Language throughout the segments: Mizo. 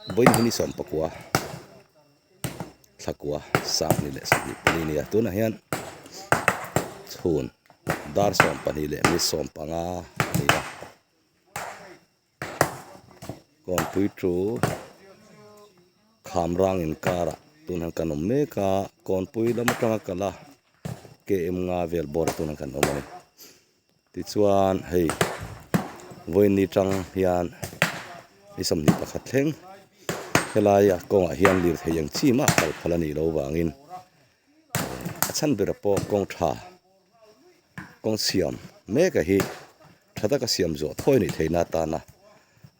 Vawiin hi ni sawmpakua thlakua sanghnih leh 24 a ni a tunah hian chhun dar 12 leh mi 15 a ni a kawnpui thu kham rang inkarah tunah kan awm mek a kawnpui lam atanga kal a km nga vel bawr ah tunah kan awm a ni tichuan hei vawiin ni tang hian ni 21 thleng helai a kawngah hian lirthei ang chi mah kal phal a nih loh vangin a chhan ber pawh kawng tha kawng siam mek a hi tha taka siam zawh thawi nih theihna atana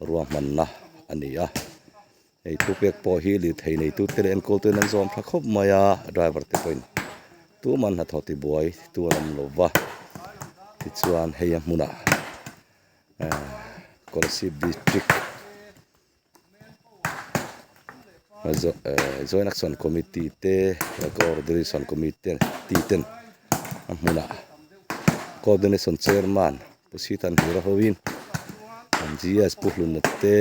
ruahmanna a ni a hei thupek pawh hi lirthei neitute leh enkawltu in an zawm tha khawp mai a driver te pawhin tuman hnathawh tibuai tu an awm lo va tichuan hei a hmunah ehh Kolasib district ehh joint action committee te coordination committee ten a hmunah coordination chairman Pu Sithan Hmira hoin an GS Pu Hluna te.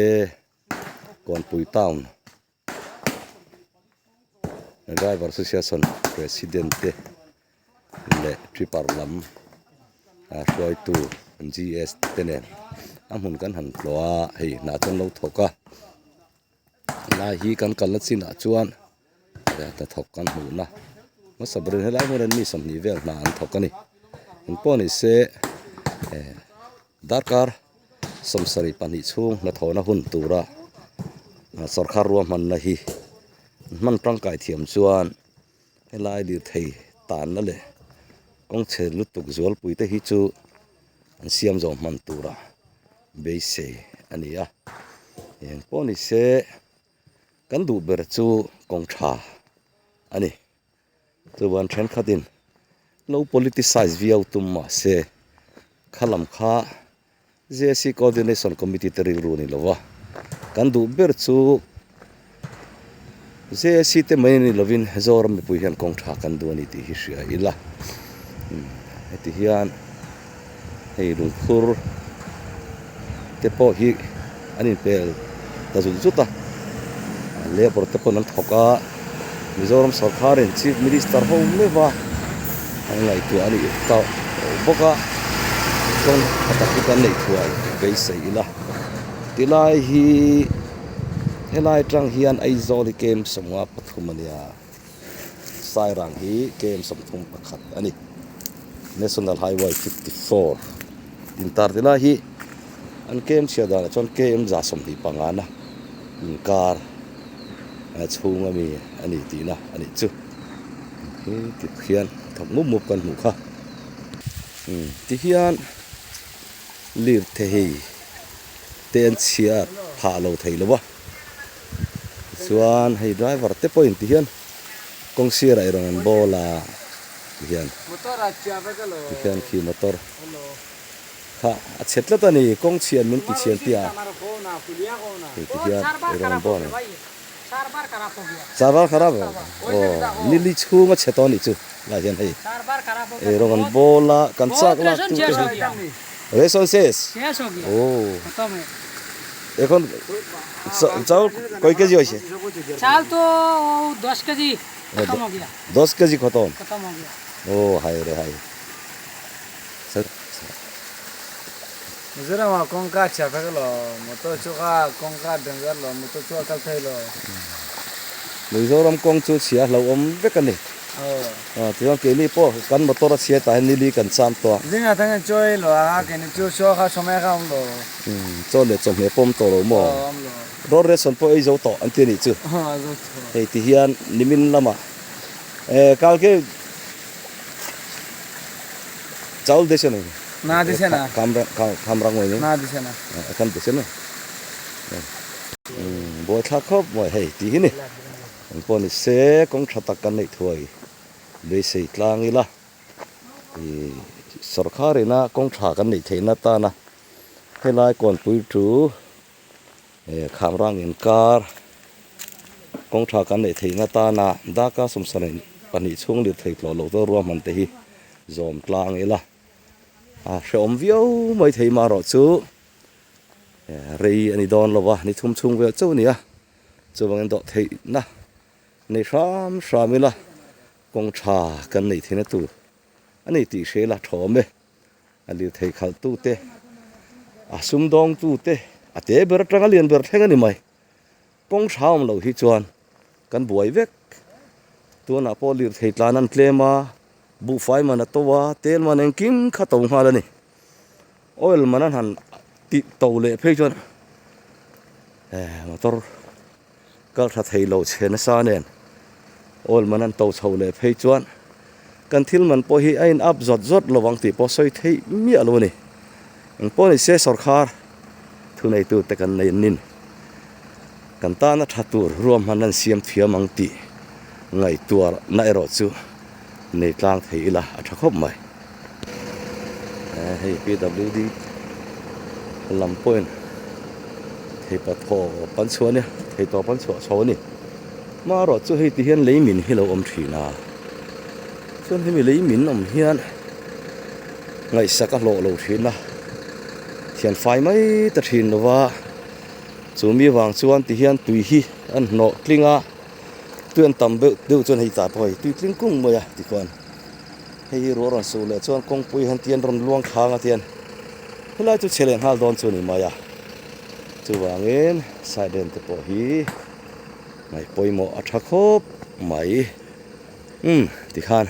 Kawnpui town driver association president te leh tripper lam a hruaitu GS te nen a hmun kan han tlawh a hei hnah chu an lo thawk a helai hi kan kalna chinah chuan hnathawk kan hmuh na hmasa berin helai hmunah hian mi 20 vel hna an thawk a ni engpawh ni se eh darkar. 72 chhung hnathawhna hun tura sawrkar ruahmanna hi hman tangkai thiam chuan helai lirthei tanna leh kawng chhe lutuk zualpui te hi chu an siam zawh hman tura beisei a ni a eng pawh ni se kan duh ber chu kawng tha a ni. Chuan thenkhatin lo politicize viau tum mah se kha lam kha JAC Coordination Committee te rilru a ni lo va, kan duh ber chu JAC te mai ni lovin Zoram mipui hian kawng tha kan duh a ni tih hi hria ila. Heti hian hei lungphur te pawh hi an inpel ta zut zut a, labour te pawn an thawk a, Mizoram sawrkharin Chief Minister ho meuh a an ngaihtuah a nih ta bawk a, kawng tha tak hi kan neih thuai beisei ila tilai hi helai atang hian Aizawl hi kem 53 a nia. Sairang hi KM 31 a ni. National Highway 54 intar ti lai hi an KM chhiar danah chuan KM 25 na inkar chhung ami a ni tihna a nih chu. He ti khian thawk mup mup kan hmuh kha. Tihian lirthei te an chhiat phah lo thei lo a. Chuan hei driver te pawhin ti hian kawng sirah i rawn an bawl a ti hian ti hian khi motor kha a chhe tlat a ni kawng chhian min ti chhian tia hei ti hian i rawn an bawl a ni char bar kharap aw nili chhung a chhe tawh a nih chu lai hian hei ei rawn an bawl a kan chak lak tu te hi ration says aw. এখন চাউল কয় কেজি হয়েছে? চাল তো 10 কেজি খতম हो गया। 10 কেজি খতম? খতম हो गया। ও হায় রে হায়। Mizoram ah kawngka chhiar vek elaw motor chu kha kawngka danger lo motor chu a kal thei lo. Mizoram kawng chu chhia hlauhawm vek a ni. Tichuan keini pawh kan motor a chhia tah hian nili kan cham tawh a. Zingah thangin chaw ei lo a, keini chu chaw kha chawhmeh kha a awm lo. Chaw leh chawhmeh pawh a awm tawh lo maw? Aw awm lo. Road ration pawh ei zo tawh an ti a nih chu. Aw zo tawh. Hei ti hian nimin lamah kalke chaul dese na? Na dese na. Khamrang oi na dese na. Ekhan dese na. Buaithlak khawp mai hei ti hi ni. Eng pawh ni se kawng tha tak kan neih thuai beisei tlang ila ih sawrkar ina kawng tha kan neih theihna atana helai kawnpui chu eh khamrang inkar kawng tha kan neih theihna atana darkar 72 chhung lirthei tlawh loh te ruahman te hi zawm tlang ila a hrehawm viau mai thei marawh chu rei a ni dawn lo va ni thum chhung vel chauh a ni a. Chuvangin dawh theihna nei hram hram ila kawng tha kan nei theihna tur a ni tih hre ila tha awm e. A lirthei khalhtute, a sumdawngtute, a te ber atanga lian ber thleng a ni mai. Kawng tha awm loh hi chuan kan buai vek. Tunah pawh lirthei tlan an tlem a, buhfai man a to a, tel man engkim kha to nghal a ni. Oil man an han tih to leh phei chuan eh motor kal tha thei lo chhe nasa nen oil man an to chho leh phei chuan kan thil man pawh hi a in up zawt zawt lo ang tih pawh sawi theih miah lo a ni. Engpawh ni se sawrkhar thuneitu te kan nei nin kan tana tha tur ruahman an siam thiam ang tih ngaihtuah na erawh chu nei tlang thei ila a tha khawp mai. Hei PWD lam pawhin thei pathaw pan chhuah a nia thei tawp an chhuah chho a ni. Hmarawh chu hei ti hian lei min hi lo awm thin a chuan hemi lei min awm hian ngaihsak a hlawh lo thin a thian fai mai ta thin lo va chu mi vang chuan ti hian tui hi an hnawh tling a tui an tam deuh deuh chuan hei tah pawh hei tui tling kung mai a tikhuan. Hei hi ruah rawn suh leh chuan kawngpui han tian rawn luang thlang a tian helai chu chhe leh nghal dawn chu a ni mai a chuvangin side en te pawh hi ngaih pawimawh a tha khawp mai umm tikhan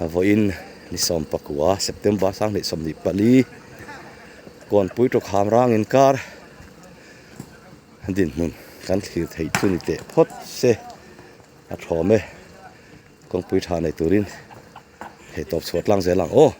a vawiin ni sawm pakua September sanghnih 24 kawnpui tawkham rang inkar dinhmun kan thlir theih chu ni teh phawt se a thawm e. Kawngpui tha nei turin theihtawp chhuah tlang zel ang aw.